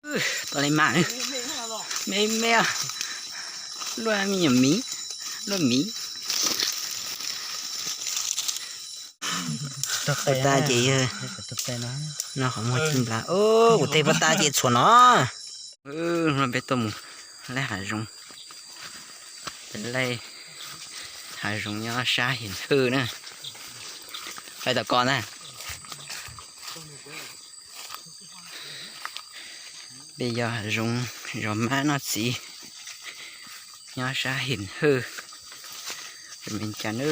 Tau li mas, me me, luaj me nyuam miv, luaj miv. Pov tas ces yog no qhov muag cig nplas. Kuv tej pov tas ces txhuam no. Peb tuaj mus laij hav zoov, laij hav zoov nyob sab Him Hwj na. Laij tom ko na. Peb yog hav zoov zov mab noj txiv nyob sab Him Hwj, Meskas na.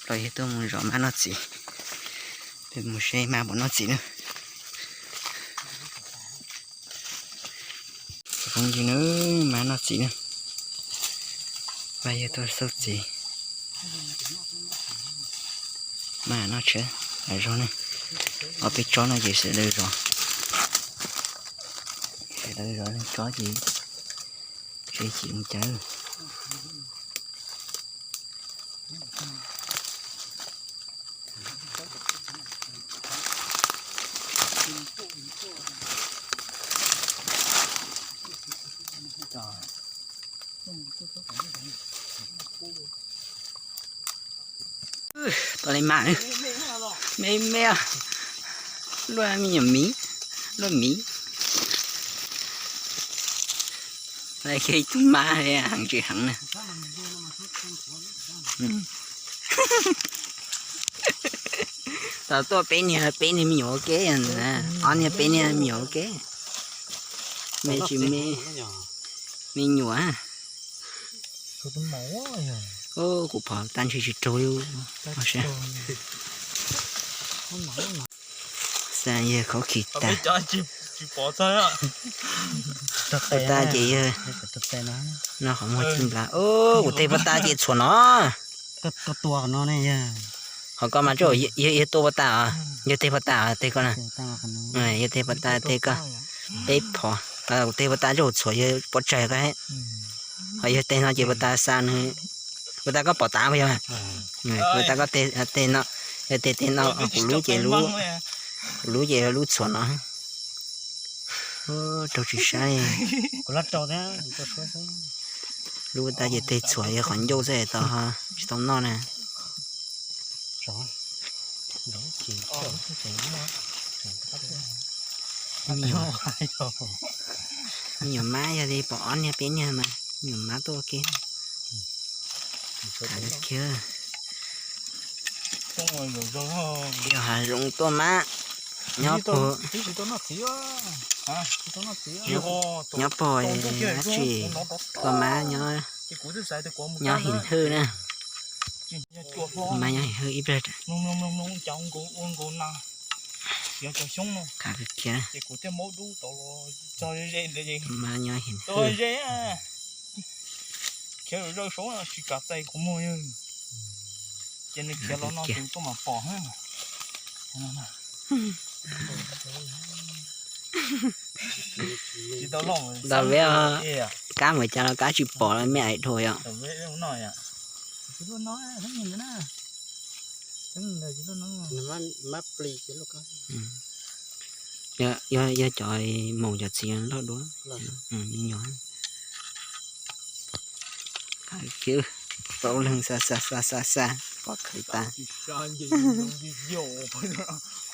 Los yog tuaj mus zov mab noj txiv, peb mus seb mab puas noj txiv na. Phooj ywg na, mab noj txiv na. Pab yog tuaj xauj txiv. Mab noj tshawv, hav zoov na. Ob peb tsob no ces sawv daws zov. Sawv daws zov leej tsob ces tsev chim zoo cas. Tau li mas, me me, luaj me nyuam miv, luaj miv. Ib tug mab heev tsis heev na. Tau tuaj peb niag, peb niag me nyuam ua ke, ob niag peb niag me nyuam ua ke. Me tsis me, me nyuam. Kuv phom tag ntshe tsis raug li. Xav yog khaub khis tas. Pov tas ces yog no qhov muag cig nplas. Kuv tej pov tas ces txhuam no. Qhov ko mas yog tua pov tas os, yog tej pov tas tej ko na. Yog tej pov tas tej ko, peb phom. Kuv tej pov tas tsuas txhuam yog pov tsawg ko. Ho yog tej no ces pov tas xa nws, pov tas koj pom tav puas yog? Pov tas koj tej no, yog tej tej no kuv lub ces, kuv lub ces lub txhuam no. Raug tsis sab li. Lub tas ces tej txhuam yog qhov ncauj xwb tau, tsis tau noj na. Me nyuam mab yog li pom ob niag peb niag mas me nyuam mab tuaj ua ke. Yog hav zoov tuaj mab, nyob puag, nyob puag dab tsi, tuaj mab nyob Him Hwj na. Mab nyob Him Hwj ib pliag. Khav kiag. Mab nyob Him Hwj. Tau peb kab mus cas los kab tsis pom los me ais dhau yom. Yog cov maum cov txiv loj dua me nyuam. Tau leeg xa xa xa xa xa pom khawv tas.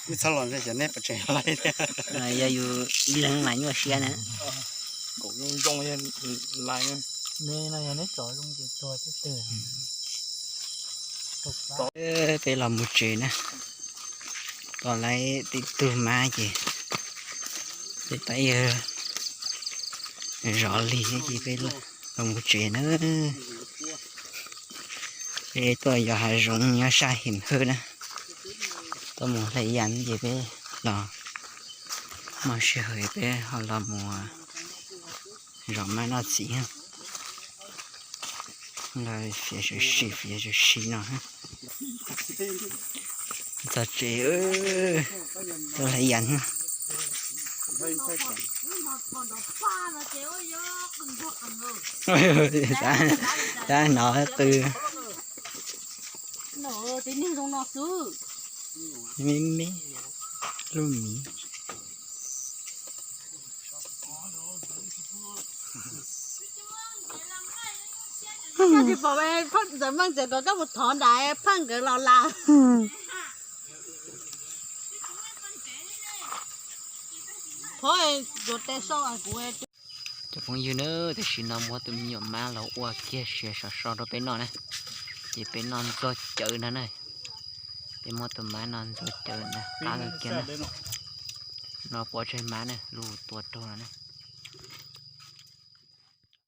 Wb txhob los ntshe cov neb pov tseg laij. Yog yus ib leeg mas nyuaj siab na. Peb los mus tsev na. Pom lawv tej tug mab ces peb pab yawg zov lig ces peb los mus tsev na. Peb tuaj yos hav zoov nyob sab Him Hwj na. Tuaj mus hlais yas ces peb los, muaj sij hawm peb ho los mus zov mab noj txiv. Lawv fiav sawv si, fiav sawv si no. Txog tsev, tuaj hlais yas. Tab no qw me me. Lub miv. Tsis pom ntxawm meej txawm kom koj mus thov nram phaj nkawd los las. Pov yuav tes sau kuv. Cov phooj ywg na, tam sim no muab tus me nyuam mab los ua kiag siav sov so rau peb noj na. Ces peb noj ntxuag cawv no na. Peb muab tus mab no ntxuag cawv ntag, qab kawg kiag na. No pov tseg mab na, lub tua raug no na.